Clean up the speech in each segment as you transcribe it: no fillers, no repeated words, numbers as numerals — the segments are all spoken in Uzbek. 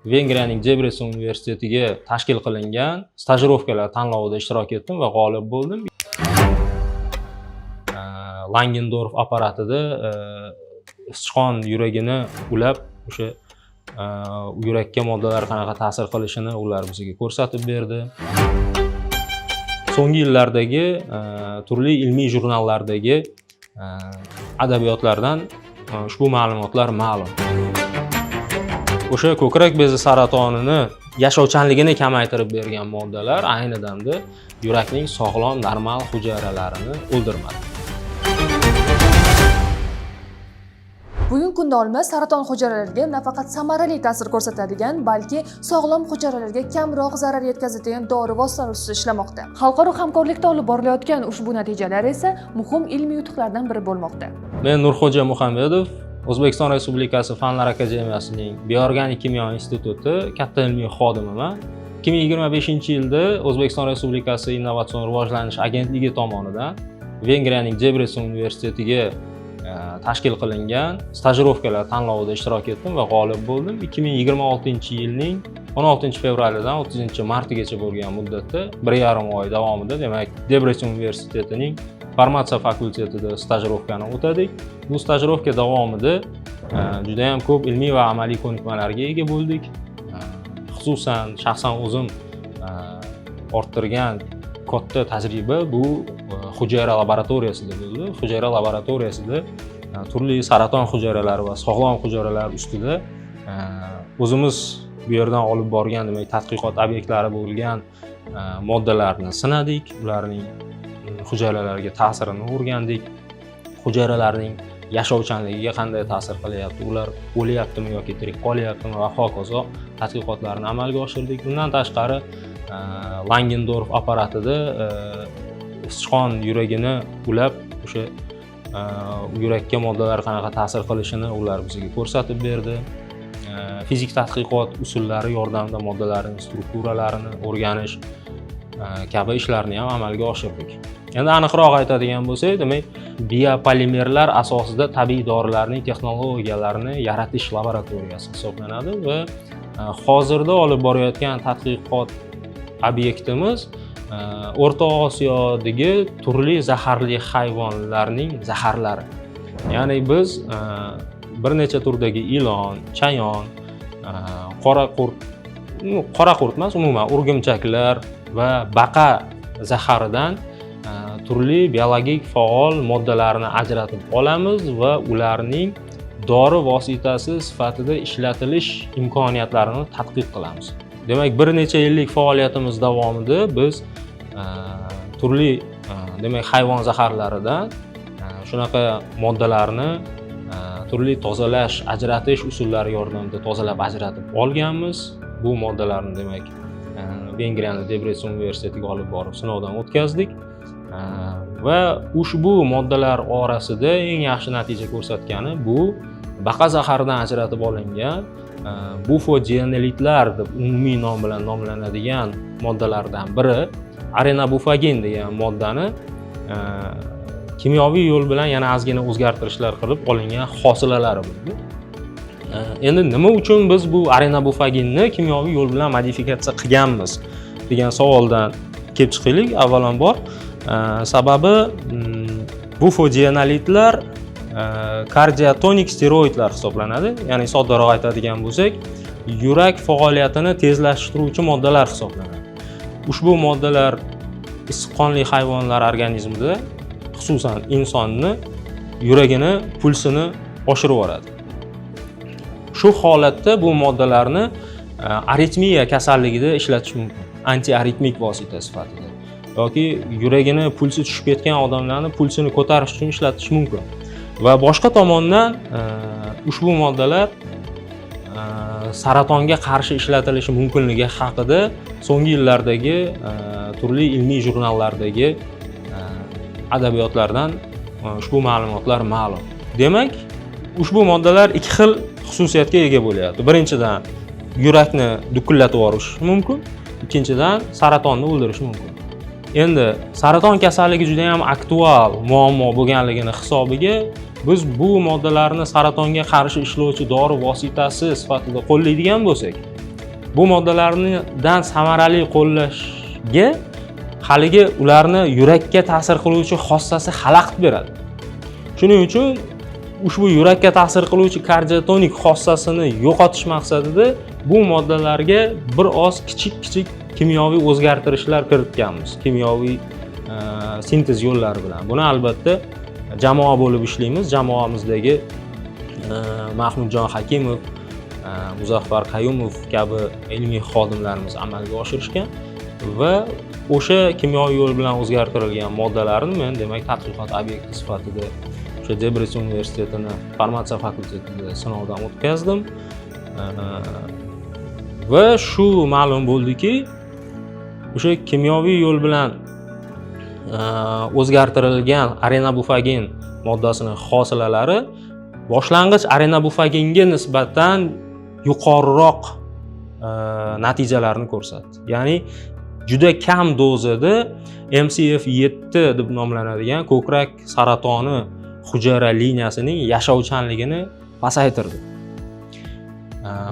Vengriyaning Debretsen universitetiga tashkil qilingan stajirovkalar tanlovida ishtirok etdim va g'olib bo'ldim. Langendorf apparatida sichqon yuragini ulab, o'sha yurakka moddalar qanaqa ta'sir qilishini ular bizga ko'rsatib berdi. So'nggi yillardagi turli ilmiy jurnallardagi adabiyotlardan ushbu ma'lumotlar ma'lum. O'sha ko'krak bezi saratonini yashovchanligini kamaytirib bergan moddalar ayni damda yurakning sog'lom, normal hujayralarini o'ldirmadi. Bugungi kunda olma saraton hujayralariga nafaqat samarali ta'sir ko'rsatadigan, balki sog'lom hujayralarga kamroq zarar yetkazadigan dori vositalari ustida ishlamoqda. Xalqaro hamkorlikda olib borilayotgan ushbu natijalar esa muhim ilmiy yutuqlardan biri bo'lmoqda. Men Nurxo'ja Muhammedov, O'zbekiston Respublikasi Fanlar akademiyasining Bioorganik kimyo instituti katta ilmiy xodimiman. 2025-yilda O'zbekiston Respublikasi Innovatsion rivojlanish agentligi tomonidan Vengriyaning Debretsen universitetiga tashkil qilingan stajirovkalar tanlovida ishtirok etdim va g'olib bo'ldim. 2026-yilning 16 fevralidan 30 martigacha bo'lgan muddatda, 1,5 oy davomida, demak, Debretsen universitetining farmatsiya fakultetida stajirovkani o'tadik. Bu stajirovka davomida juda ham ko'p ilmiy va amaliy ko'nikmalarga ega bo'ldik. Xususan, shaxsan o'zim orttirgan katta tajriba bu hujayra laboratoriyasida bo'ldi. Hujayra laboratoriyasida turli saraton hujayralari va sog'lom hujayralar ustida o'zimiz bu yerdan olib borgan, demak, tadqiqot obyektlari bo'lgan moddalarni sinadik, ularning hujayralarga ta'sirini o'rgandik, hujayralarning yashovchanligiga qanday ta'sir qilyapti, ular o'lyaptimi yoki tirik qolyaptimi va hokazo tadqiqotlarni amalga oshirdik. Undan tashqari, Langendorf apparatida sichqon yuragini ulab, o'sha yurakka moddalar qanaqa ta'sir qilishini ular bizga ko'rsatib berdi. Fizik tadqiqot usullari yordamida moddalarning strukturalarini o'rganish kabi ishlarni ham amalga oshirdik. Endi aniqroq aytadigan bo'lsak, demak, biopolimerlar asosida tabiiy dorilarning texnologiyalarini yaratish laboratoriyasi hisoblanadi va hozirda olib borayotgan tadqiqot obyektimiz O'rta Osiyodagi turli zaharli hayvonlarning zaharlari. Ya'ni biz bir necha turdagi ilon, chayon, qora qurt, ну, qora qurt emas, umuman o'rgimchaklar va baqa zaharidan turli biologik faol moddalarni ajratib olamiz va ularning dori vositasi sifatida ishlatilish imkoniyatlarini tadqiq qilamiz. Demak, bir necha yillik faoliyatimiz davomida biz turli demak, hayvon zaharlaridan shunaqa moddalarni turli tozalash, ajratish usullari yordamida tozalab, ajratib olganmiz. Bu moddalarni, demak, Vengriyani Debretsen universitetiga olib borib sinovdan o'tkazdik. Va ushbu moddalar orasida eng yaxshi natija ko'rsatgani bu baqa zaharidan ajratib olingan bufodienolidlar deb umumiy nom bilan nomlanadigan moddalardan biri arenabufagin degan moddani kimyoviy yo'l bilan yana ozgina o'zgartirishlar qilib olingan hosilalari bo'ldi. Endi nima uchun biz bu arenabufaginni kimyoviy yo'l bilan modifikatsiya qilganmiz degan savoldan kelib chiqaylik avvalambor. Sababi bufodienolidlar kardiotonik steroidlar hisoblanadi. Ya'ni soddaroq aytadigan bo'lsak, yurak faoliyatini tezlashtiruvchi moddalar hisoblanadi. Ushbu moddalar issiqqonli hayvonlar organizmida, xususan insonni yuragini pulsini oshirib yuboradi. Shu holatda bu moddalarni aritmiya kasalligida ishlatish mumkin, antiaritmik vosita sifatida yoki yuragini pulsi tushib ketgan odamlarni pulsini ko'tarish uchun ishlatish mumkin. Va boshqa tomondan ushbu moddalar saratonga qarshi ishlatilishi mumkinligi haqida so'nggi yillardagi turli ilmiy jurnallardagi adabiyotlardan ushbu ma'lumotlar ma'lum. Demak, ushbu moddalar ikki xil xususiyatga ega bo'lyapti. Birinchidan, yurakni dukullatib yuborishi mumkin, ikkinchidan, saratonni o'ldirishi mumkin. Endi saraton kasalligi juda ham aktual muammo bo'lganligini hisobiga biz bu moddalarni saratonga qarshi ishlovchi dori vositasi sifatida qo'llaydigan bo'lsak Bu moddalardan samarali qo'llashga haligi ularni yurakka ta'sir qiluvchi xossasi xalaqit beradi. Shuning uchun ushbu yurakka ta'sir qiluvchi kardiotonik xossasini yo'qotish maqsadida bu moddalarga bir oz kichik kichik kimyoviy o'zgartirishlar kiritganmiz, kimyoviy sintez yo'llari bilan. Buni albatta jamoa bo'lib ishlaymiz. Jamoamizdagi Mahmudjon Hakimov, Muzaffar Qayumov kabi ilmiy xodimlarimiz amalga oshirishgan va o'sha kimyoviy yo'l bilan o'zgartirilgan moddalarni men, demak, tadqiqot obyekti sifatida o'sha Debretsen universitetini farmatsiya fakultetida sinovdan o'tkazdim. Va shu ma'lum bo'ldiki, o'sha kimyoviy yo'l bilan o'zgartirilgan arenabufagin moddasini hosilalari boshlang'ich arenabufaginga nisbatan yuqoriroq natijalarni ko'rsatdi. Ya'ni juda kam dozada MCF 7 deb nomlanadigan ko'krak saratoni hujayra liniyasining yashovchanligini pasaytirdi.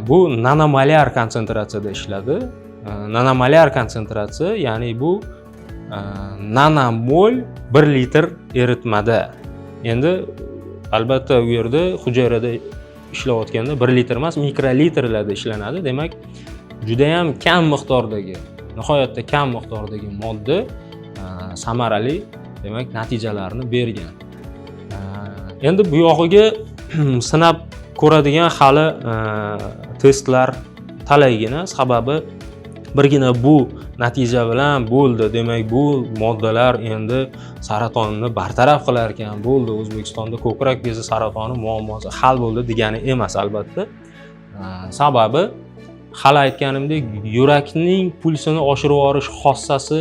Bu nanomolyar konsentratsiyada ishladi. Nanomolyar konsentratsiya, ya'ni bu nanomol 1 litr eritmada. Endi albatta u yerda hujayrada ishlayotganda 1 litr emas, mikrolitrlarda ishlanadi. Demak, judayam kam miqdordagi, nihoyatda kam miqdordagi modda samarali, demak, natijalarni bergan. Endi bu yog'iga sinab ko'radigan hali testlar talaygina. Sababi birgina bu natija bilan bo'ldi, demak, bu moddalar endi saratonni bartaraf qilar ekan, bo'ldi, O'zbekistonda ko'krak bezi saratoni muammosi hal bo'ldi degani emas, albatta. Sababi hali aytganimdek, yurakning pulsini oshirib yuborish xossasi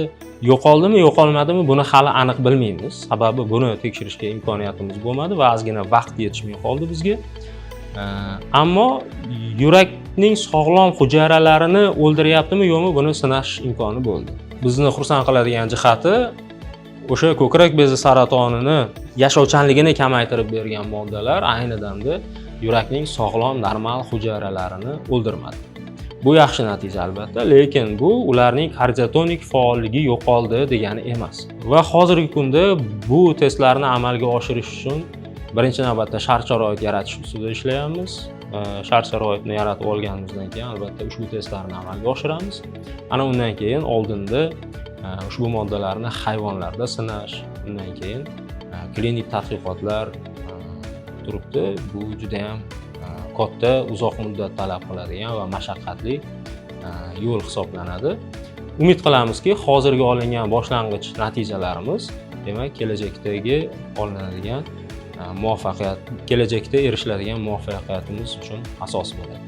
yo'qoldimi, yo'qolmadimi, buni hali aniq bilmaymiz. Sababi buni tekshirishga imkoniyatimiz bo'lmadi va ozgina vaqt yetishmay qoldi bizga. Ammo yurakning sog'lom hujayralarini o'ldiryaptimi, yo'qmi, buni sinash imkoni bo'ldi. Bizni xursand qiladigan jihati, o'sha ko'krak bezi saratonini yashovchanligini kamaytirib bergan moddalar ayni damda yurakning sog'lom, normal hujayralarini o'ldirmadi. Bu yaxshi natija, albatta, lekin bu ularning kardiotonik faolligi yo'qoldi degani emas. Va hozirgi kunda bu testlarni amalga oshirish uchun birinchi navbatda shart sharoit yaratish ustida ishlayapmiz. Shart sharoitni yaratib olganimizdan keyin albatta ushbu testlarni amalga oshiramiz. Ana undan keyin oldinda ushbu moddalarni hayvonlarda sinash, undan keyin klinik tadqiqotlar turibdi. Bu judayam katta, uzoq muddat talab qiladigan va mashaqqatli yo'l hisoblanadi. Umid qilamizki, hozirgi olingan boshlang'ich natijalarimiz, demak, kelajakdagi olinadigan muvaffaqiyat, kelajakda erishiladigan muvaffaqiyatimiz uchun asos bo'ladi.